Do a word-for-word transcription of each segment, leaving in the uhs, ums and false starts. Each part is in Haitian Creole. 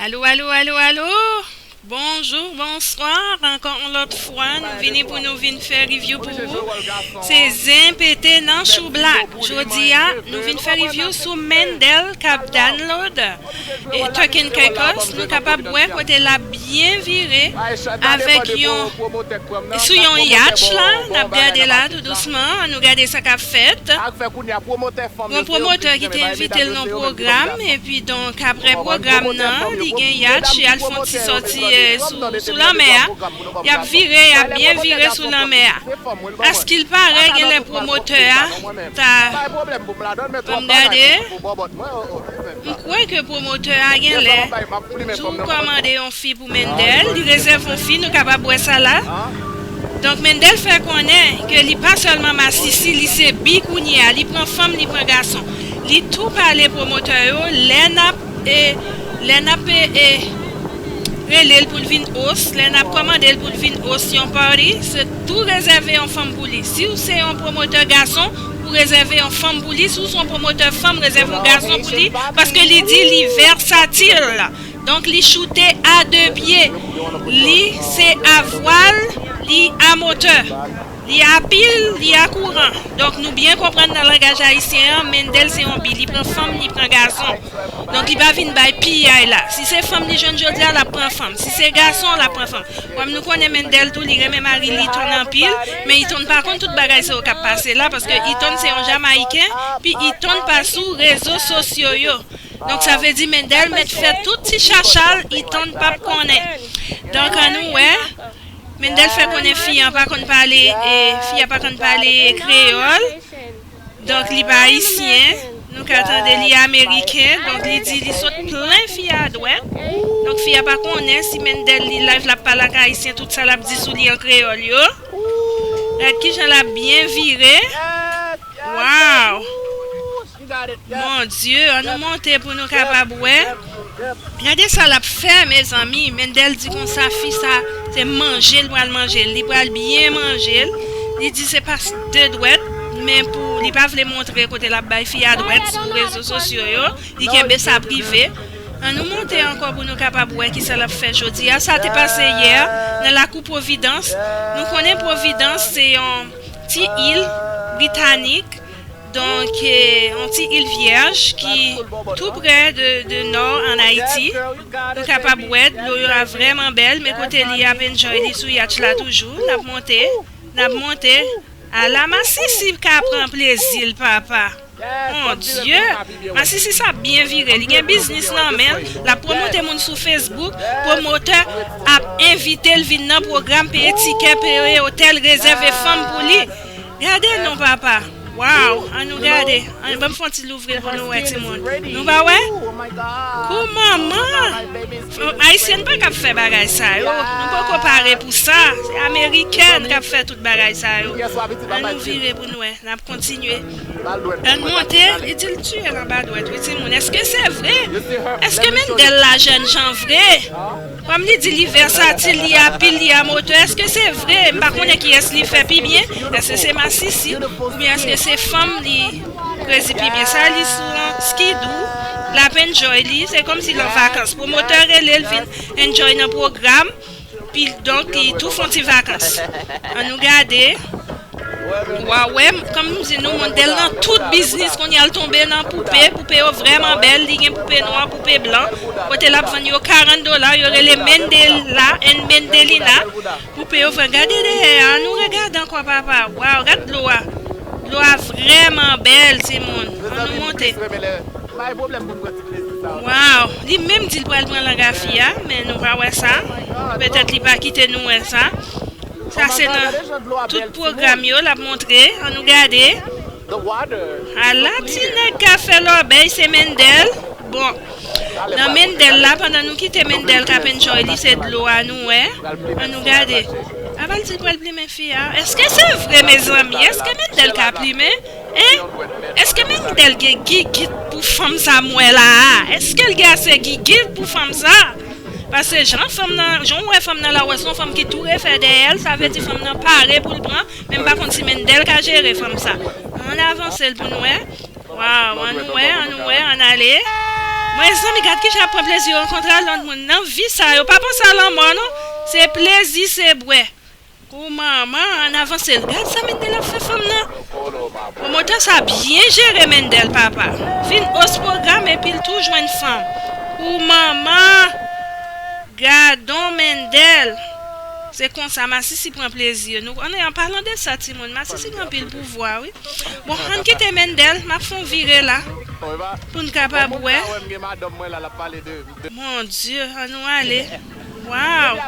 Alo, alo, alo, alo. Bonjou, bonswa. Ankò yon lòt fwa, nou vini pou nou vin fè review pou ou. Se Zen Pete nan Choublak. Jodi a, nou vin fè review sou Mendel k ap download e Turk and Caicos. Nou kapab wè kote l ap byen vire avèk yon, sou yon yacht la. N ap gade la tou dousman. Ann nou gade sa k ap fèt. Gon pwomotè ki te envite l nan pwogram, epi donk, apre pwogram nan, li gen yacht, y al fè yon ti sòti, eh, sou, sou lanmè a. Y ap vire, y ap byen vire sou lanmè a. Askilpare, genlè pwomotè a ta, ann gade, m kwè ke pwomotè a genlè tou kòmande yon fi pou Mendel, li rezève yon fi, nou kapab wè sa la. Donk, Mendel fè konnen ke li pa sèlman masisi, li se bi kounye a, li pran fanm, li pran gason. Li tou pale pwomotè yo, lè n ap, e, lè n ap, e, e, rele l pou l vin host, lè n ap kòmande l pou l vin host yon party, se tou rezève yon fanm pou li. Si w se yon pwomotè gason, ou rezève yon fanm pou li. Si w se yon pwomotè fanm, rezève yon gason pou li, paske li di li vèsatil. Donk, li choute a de pye. Li se a vwal, li a motè. Li a pil, li a kouran. Donk, nou byen konprann nan langaj ayisyen an, Mendel se yon bi. Li pran fanm, li pran gason. Donk, li pa vin bay piyay la. Si se fanm li jwenn jodi a, l ap pran fanm. Si se gason, l ap pran fanm. Kòm nou konnen Mendel tou, li renmen mari l Iton anpil, men Iton pa konn tout bagay sa yo k ap pase la, paske Iton se yon Jamayiken, pi Iton pa sou rezo sosyo yo. Donk, sa vle di Mendel mèt fè tout ti chacha l, Iton p ap konnen. Donk, ann nou wè, Mendel fè konnen fi an pa konn pale, e, fi a pa konn pale kreyòl. Donk, li pa ayisyen. Nou ka tande li ameriken. Donk, li di li sot plen fi a dwèt. Donk, fi a pa konnen si Mendel li live, l ap pale ak ayisyen, tout sa l ap di sou li an kreyòl yo. Gad kijan l ap byen vire. Waw! Mon Dye, ann nou monte pou nou kapab wè. Gade sa l ap fè, mezanmi. Mendel di konsa, fi sa, se manje l pral manje l. Li pral byen manje l. Li di se pa de dwèt, men pou, li pa vle montre kote l ap bay fi a dwèt sou rezo sosyo yo. Li kenbe sa prive. Ann nou monte ankò pou nou kapab wè kisa l ap fè jodi a. Sa te pase yè nan lakou Pwovidans. Nou konnen Pwovidans se yon ti il britanik. Donk, eh, yon ti il vyèj ki tou prè de, de nò ann Ayiti. Nou kapab wè dlo yo a vrèman bèl, men kote li ap enjoy li sou yatch la toujou. N ap monte, n ap monte. Ala masisi ka pran plezi l, papa. Mon Dye! Masisi sa byen vire. Li gen biznis nan men l. L ap pwomote moun sou Facebook. Pwomotè ap envite l vin nan pwogram, peye tikè, peye otèl, rezève fanm pou li. Gade non, papa. Waw, ann nou gade. Ann, ban m fè yon ti louvri l pou nou wè, timoun. Nou pa wè? Kou manman! Ayisyèn pa kab fè bagay sa yo. Nou poko pare pou sa. Se amerikèn k ap fè tout bagay sa yo. Ann nou vire pou nou wè. N ap kontinye. Ann monte, li di l tiye l anba dwèt, wi, timoun. Èske se vre? Èske Mendel la jènjan vre? Kòm li di li vèsatil, li a pil, li a motè, èske se vre? M pa konnen kiyès li fè pi byen. Èske se masisi? Oubyen èske se fanm li krezi pi byen? Sa li sou yon skidou, l ap enjoy li, se kòmsi l an vakans. Pwomotè rele l vin enjoy nan pwogram, pi donk li tou fè yon ti vakans. Ann nou gade. W a wè, kòm m di nou, Mendel nan tout biznis, kounye a l tonbe nan poupe. Poupe yo vrèman bèl, li gen poupe nwa, poupe blan. Kote l ap vann yo karant dola, yo rele Mendela and Mendelina. Poupe yo vrè, gade dèyè a, ann nou regade ankò, papa. Waw, gad dlo a. Dlo a vrèman bèl, timoun. Ann nou monte. Waw, li menm di l pral pran lang a fi a, men nou pa wè sa. Petèt li pa kite nou wè sa. Sa se nan tout pwogram yo l ap montre. Ann nou gade. Ala ti nèg ka fè lòbèy, se Mendel. Bon, nan Mendel la, pandan nou kite Mendel k ap enjoy li, se dlo a nou wè. Ann nou gade. Apa l di l pral plimen fi a? Èske se vre, mezanmi? Èske Mendel ka plimen? Hein? Èske Mendel gen gigit pou fanm sa m wè la a? Èske l gen ase gigit pou fanm sa? Paske jan fanm nan, jan w wè fanm nan la, w wè se yon fanm ki tou refè dèyè l, sa vle di fanm nan pare pou l pran, men m pa konn si Mendel ka jere fanm sa. Ann avanse l pou n wè. Waw, ann nou wè, ann nou wè, ann ale. Mezanmi, gad kijan ap pran plezi yo rankontre a lòt moun nan vi sa yo. Pa panse a lanmò non. Se plezi, se bwè. Kou manman, ann avanse l. Gad sa Mendel ap fè fanm nan. Pwomotè sa byen jere Mendel papa. Vin os pwogram epi l tou jwenn fanm. Kou manman. Gadon Mendel. Se konsa masisi pran plezi yo. Nou konnen, an palan de sa timoun, masisi gen anpil pouvwa wi. Bon, ann kite Mendel, m ap fè yon vire la. Pou n kapab wè. Mon Dye, ann nou ale. Waw.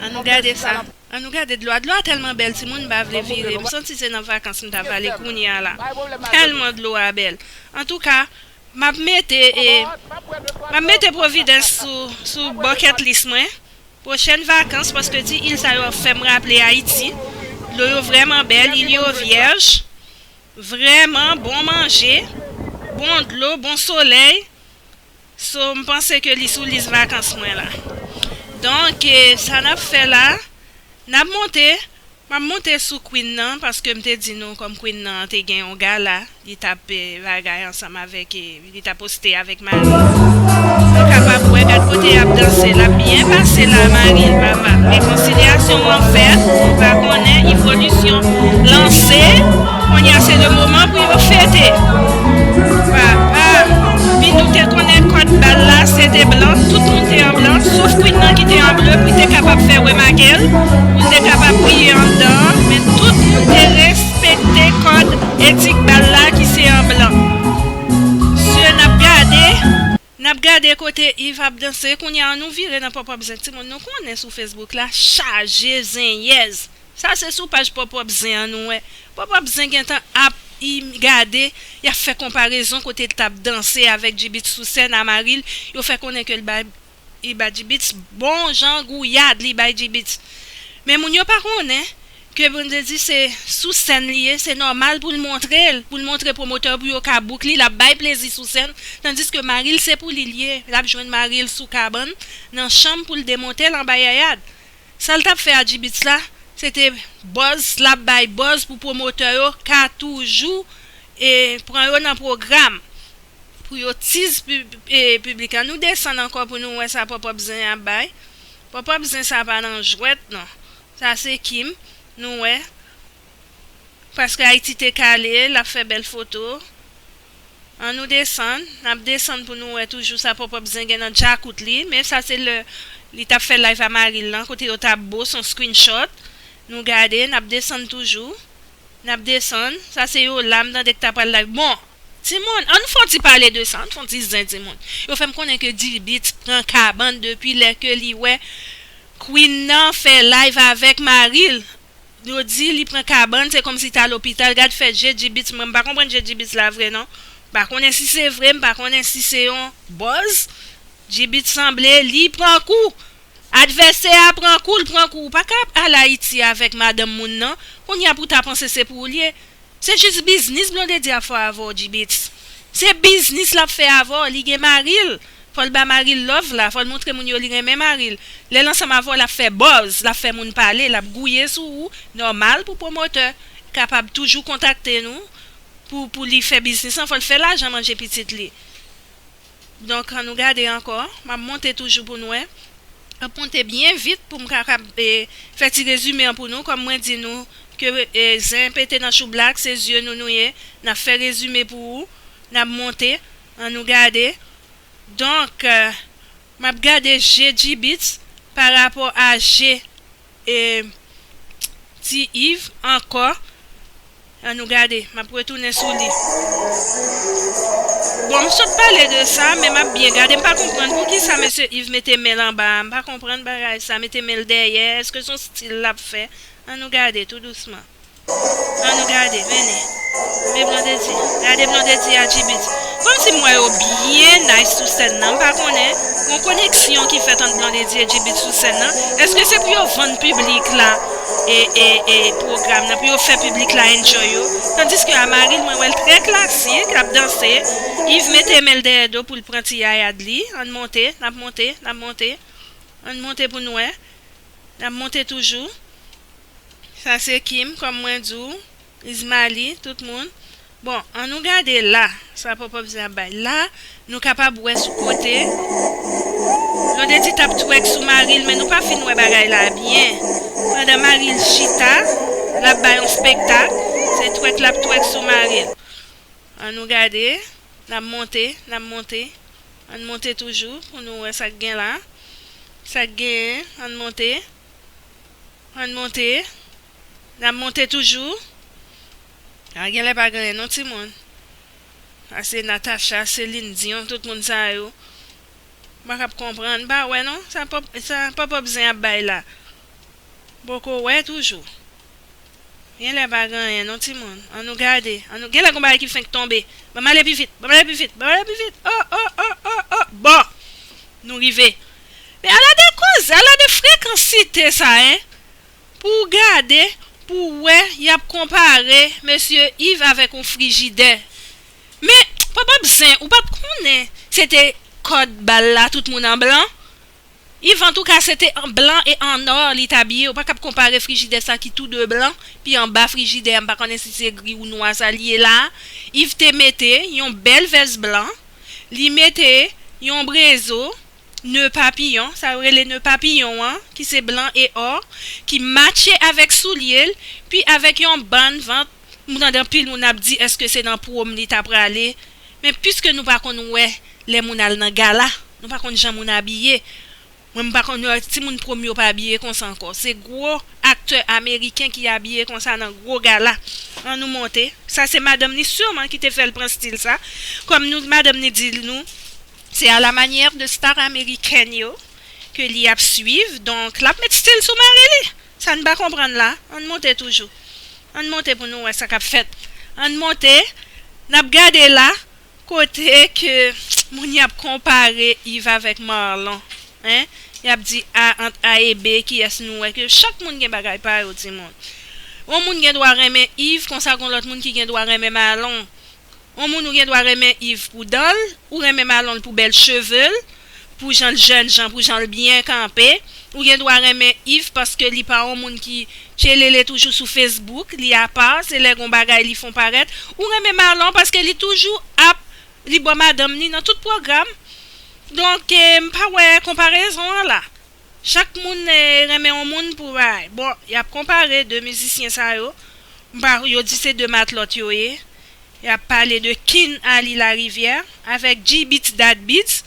Ann nou gade sa. Ann nou gade dlo a. Dlo a tèlman bèl timoun, m pa vle vire. M santi se nan vakans m ta prale kounye a la. Tèlman dlo a bèl. Antouka, m ap mete e m ap mete Providence sou sou bucket list mwen. Pwochèn vakans, paske ti il sa yo ap fè m raple Ayiti. Dlo yo vrèman bèl, il yo vyèj. Vrèman bon manje, bon dlo, bon solèy. So, m panse ke li sou lis vakans mwen la. Donk, e, sa n ap fè la, n ap monte, m ap monte sou Queen nan, paske m te di nou, kòm Queen nan te gen yon gala, li t ap, e, bagay ansanm avèk, e, li t ap poste avèk Marie. Nou kapab wè, gad kote y ap danse, l ap byen pase la, Marie, papa. Rekonsilyasyon an fèt, ou pa konnen, ivolisyon lanse. Kounye a se le moman pou yo fete. Papa, Bindou te konnen kòd bal la se te blan, tout moun te an blan, sof Queen nan ki te an ble pou l te kapab fè remake l, pou l te kapab priye anndan an, men tout moun te respekte kòd etik bal la ki se an blan. Sè, n ap gade, n ap gade kote Yves ap danse, kounye a nou vire nan Pòpòp Zen. Timoun, nou konnen sou Facebook la, chaje zenyèz. Sa se sou paj Pòpòp Zen an nou wè. Pòpòp Zen gentan ap im gade, y ap fè konparezon kote l t ap danse avèk G-Beatz sou sèn a Maril, yo fè konnen ke l bay, li bay G-Beatz bon jan gouyad li bay G-Beatz. Men moun yo pa konnen ke Blondedy se sou sèn li ye, se nòmal pou l montre l, pou l montre pwomotè yo pou yo ka book li, l ap bay plezi sou sèn, tandiske Maril se pou li l ye, l ap jwenn Maril sou kabann, nan chanm pou l demonte l anba yayad. Sa l t ap fè a G-Beatz la, se te buzz, l ap bay buzz pou pwomotè yo ka toujou e pran yo nan pwogram. Pou yo tiz pib, e, piblik la. Nou desann ankò pou nou wè sa Pòpòp Zen ap bay. Pòpòp Zen sa pa nan jwèt non. Sa se Kim, nou wè. Paske Ayiti te kale, l ap fè bèl foto. An nou desann, n ap desann pou nou wè toujou sa Pòpòp Zen gen nan djakout li. Men sa se lè li t ap fè live a Maril lan, kote yo t ap bo, se yon screenshot. Nou gade, n ap desann toujou. N ap desann. Sa se yo la, m tande k ta pral live. Bon, timoun, an nou fè yon ti pale de sa, an nou fè yon ti zen, timoun. Yo fè m konnen ke G-Beatz pran kabann depi lè ke li wè Queen nan fè live avèk Maril. Yo di li pran kabann, se kòmsi ta lopital. Gad fè je G-Beatz, mwen m pa konprann je G-Beatz la vre non. M pa konnen si se vre, m pa konnen si se yon buzz. G-Beatz sanble li pran kou. Advèsè a pran kou, l pran kou. Ou pa ka al Ayiti avèk madanm moun nan. Kounye a pou w ta panse se pou ou l ye. Se jis biznis Blondedy ap fè avè w, G-Beatz. Se biznis l ap fè avè w, li gen mari l. Fò l ba mari l love la, fò l montre moun yo li renmen mari l. Lè l ansanm avè w, l ap fè buzz, l ap fè moun pale, l ap gouye sou ou. Nòmal pou pwomotè kapab toujou kontakte nou pou, pou li fè biznis lan, fò l fè lajan manje pitit li. Donk, ann nou gade ankò. M ap monte toujou pou nou wè. M ap monte byen vit pou m kapab, e, fè ti rezime an pou nou. Kòm mwen di nou ke, e, zen pete nan chou blak, se zye nou nou ye. N ap fè rezime pou ou. N ap monte. Ann nou gade. Donk, e, m ap gade je G-Beatz pa rapò a je e, Ti Yves ankò. Ann nou gade, m ap retounen sou li. Bon, m sot pale de sa, men m ap byen gade. M pa konprann poukisa mesye Yves mete men l anba a. M pa konprann bagay sa, mete men l dèyè. Èske se yon stil l ap fè? Ann nou gade tou dousman. Ann nou gade, mennen. Men Blondedy. Gade Blondedy a G-Beatz. Kòmsi m wè yo byen nice sou sèn nan. M pa konnen. Gon koneksyon ki fèt ant Blondedy e G-Beatz sou sèn nan. Èske se pou yo vann piblik la e, e, e pwogram nan, pou yo fè piblik la enjoy yo? Tandiske a Maril, mwen wè l trè klasik, l ap danse. Yves mete men l dèyè do pou l pran ti yayad li. Ann monte, n ap monte, n ap monte. Ann monte pou n wè. N ap monte toujou. Sa se Kim, kòm mwen di w, Ismaly, tout moun. Bon, ann nou gade la, sa Pòpòp Zen ap bay la, nou kapab wè sou kote. Blondedy t ap twèk sou mari l, men nou pa fin wè bagay la byen. Pandan mari l chita, l ap bay yon spektak, se twèk l ap twèk sou mari l. Ann nou gade, n ap monte, n ap monte. Ann monte toujou pou nou wè sa k gen la. Sa k genyen, ann monte. Ann monte. N ap monte toujou. A, genlè pa gen anyen non, timoun. A, se Natacha, Celine Dion, tout moun sa yo. M pa kab konprann, m pa wè non. Sa Pòp, sa Pòpòp Zen ap bay la. Poko wè toujou. Genlè pa gen anyen non, timoun. Ann nou gade. Ann nou, genlè gon bagay ki fenk tonbe. Ban m ale pi vit. Ban m ale pi vit. Ban m ale pi vit. Oh, oh, oh, oh, oh. Bon. Nou rive. Men ala de koze, ala de frekansite sa, en. Pou w gade, pou w wè, y ap konpare mesye Yves avèk yon frijidè. Men, Pòpòp Zen, ou pa t konnen se te kòd bal la, tout moun an blan? Yves, antouka, se te an blan e an nò li t abiye. Ou pa kab konpare frijidè sa ki tou de blan, pi anba frijidè a, m pa konnen si se gri ou nwa sa li ye la. Yves te mete yon bèl vès blan, li mete yon brezo, ne papiyon, sa yo rele ne papiyon an, ki se blan e ò, ki matche avèk soulye l, pi avèk yon bann vant. M tande anpil moun ap di, èske se nan prom li ta prale? Men piske nou pa konn wè lè moun al nan gala, nou pa konn jan moun abiye. Mwen, m pa konn wè timoun prom yo pa abiye konsa ankò. Se gwo aktè ameriken ki abiye konsa nan gwo gala. Ann nou monte. Sa se madanm ni siman ki te fè l pran stil sa. Kòm nou, madanm ni di nou, c'est à la manière de star américaine yo ke li ap swiv. Donk, l ap met stil sou mari li. Sa n pa konprann la. Ann monte toujou. Ann monte pou nou wè sa k ap fèt. Ann monte. N ap gade la kote ke moun y ap konpare Yves avèk Marlon. Hein? Y ap di A ant A e B, kiyès nou wè ke chak moun gen bagay pa yo, timoun. Yon moun gen dwa renmen Yves, konsa gon lòt moun ki gen dwa renmen Marlon. Yon moun ou gen dwa renmen Yves pou dan l, ou renmen Marlon l pou bèl cheve l, pou jan l jèn jan, pou jan l byen kanpe. Ou gen dwa renmen Yves paske li pa yon moun ki tchelele toujou sou Facebook, li apa, se lè gon bagay li fon parèt. Ou renmen Marlon paske li toujou ap, li bò madanm ni nan tout pwogram. Donk, eh, m pa wè konparezon an la. Chak moun, eh, renmen yon moun pou bagay. Bon, y ap konpare de mizisyen sa yo. M pa, yo di se de matlòt yo ye. Y ap pale de Kin Ali Larivière avèk G-Beatz Dad Beatz.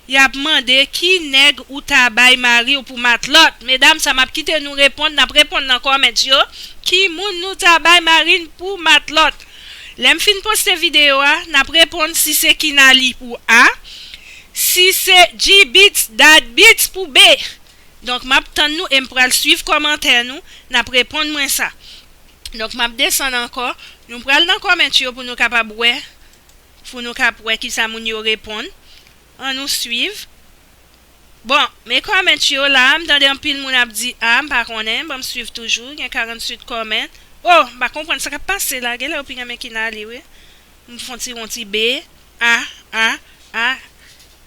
Y ap mande ki nèg ou ta bay mari w pou matlòt. Medam, sa m ap kite nou reponn, n ap reponn nan comment yo. Ki moun nou ta bay mari n pou matlòt? Lè m fin poste videyo a, n ap reponn si se Kinali pou A, si se G-Beatz Dad Beatz pou B. Donk, m ap tann nou e m pral swiv kòmantè nou, n ap reponn mwen sa. Donk, m ap desann ankò, nou pral nan comment yo pou nou kapab wè, pou nou kap wè kisa moun yo reponn. Ann nou swiv. Bon, men comment yo la, m tande anpil moun ap di A, m pa konnen, ban m swiv toujou, gen karannwit comment. Oh, m pa konprann sa k ap pase la, genlè yo pi renmen Kinali, wi. M fon ti, yon ti B, A, A, A.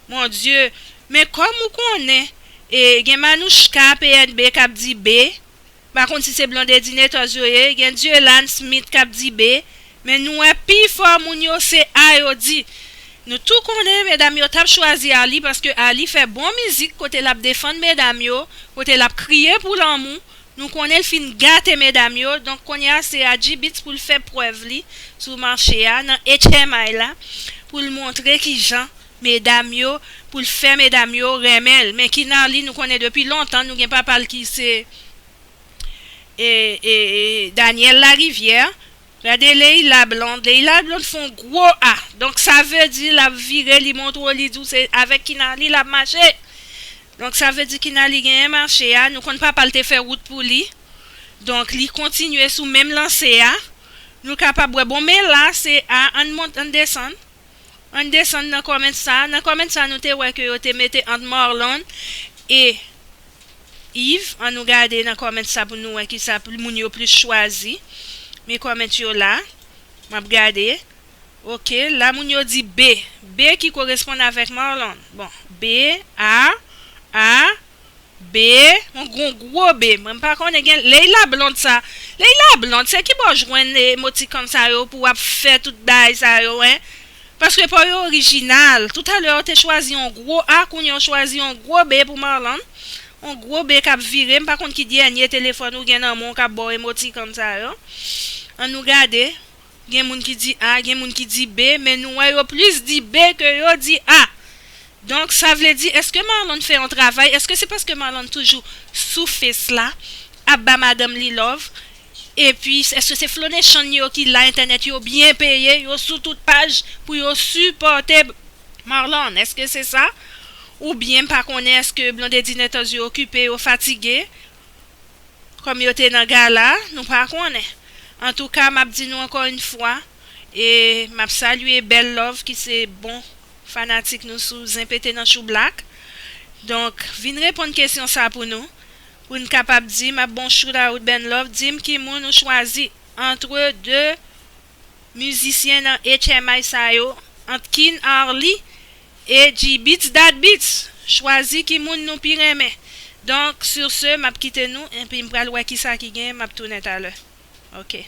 Mon Dieu, men kòm ou konnen, e, gen Manouchka P N B k ap di B, m pa konn si se Blondedy Netòz yo ye, gen Dieulane Smith k ap di B, men nou wè pifò moun yo se A yo di. Nou tou konnen medam yo t ap chwazi Ali paske Ali fè bon mizik kote l ap defann medam yo, kote l ap kriye pou lanmou. Nou konnen l fin gate medam yo, donk kounye a se a G-Beatz pou l fè prèv li sou mache a, nan H M I la, pou l montre kijan medam yo, pou l fè medam yo renmen l. Men Kinali, nou konnen depi lontan, nou gen papa l ki se, e, e, e, Daniel Larivière. Gade Leila Blonde. Leila Blonde fè yon gwo A. Donk, sa vle di l ap vire, li montre w, li di w se avèk Kinali l ap mache. Donk, sa vle di Kinali genyen mache a. Nou konn papa l te fè wout pou li. Donk, li kontinye sou menm lanse a. Nou kapab wè, bon, men la, se A, ann mont, ann desann. Ann desann nan comment sa. Nan comment sa, nou te wè ke yo te mete ant Marlon e Yves. Ann nou gade nan comment sa pou nou wè kisa pli, moun yo plis chwazi. Men comment yo la. M ap gade. Ok, la moun yo di B. B ki koresponn avèk Marlon. Bon, B, A, A, B, yon gwo gwo B. Mwen m pa konnen gen Leila Blonde sa. Leila Blonde, se ki bò jwenn emoticon sa yo pou w ap fè tout bagay sa yo, en? Paske pa w yo orijinal. Toutalè, w te chwazi yon gwo A, kounye a w chwazi yon gwo B pou Marlande. Yon gwo B k ap vire. M pa konn ki dènye telefòn ou gen nan men w k ap ba w emoticon sa yo. Ann nou gade. Gen moun ki di A, gen moun ki di B, men nou wè yo plis di B ke yo di A. Donk, sa vle di, èske Marlande fè yon travay? Èske se paske Marlande toujou sou Face la, ap ba madanm li love? Epi, èske se Flonechan yo ki la entènèt yo byen peye, yo sou tout paj pou yo sipòte Marlande? Èske se sa? Oubyen, m pa konnen, èske Blondedy Netòz yo okipe, yo fatige? Kòm yo te nan gala, nou pa konnen. Antouka, m ap di nou ankò yon fwa, e m ap salye Bèl Love ki se bon fanatik nou sou Zen Pete nan Choublak. Donk, vin reponn kesyon sa pou nou. Pou n kapab di, m ap bon shout out Bèl Love, di m ki moun ou chwazi antre de mizisyen nan H M I sa yo, ant Kin Arly e G Beats Dat Beats. Chwazi ki moun nou pi renmen. Donk, sur ce, m ap kite nou, epi m pral wè kisa ki gen, m ap tounen talè. Ok.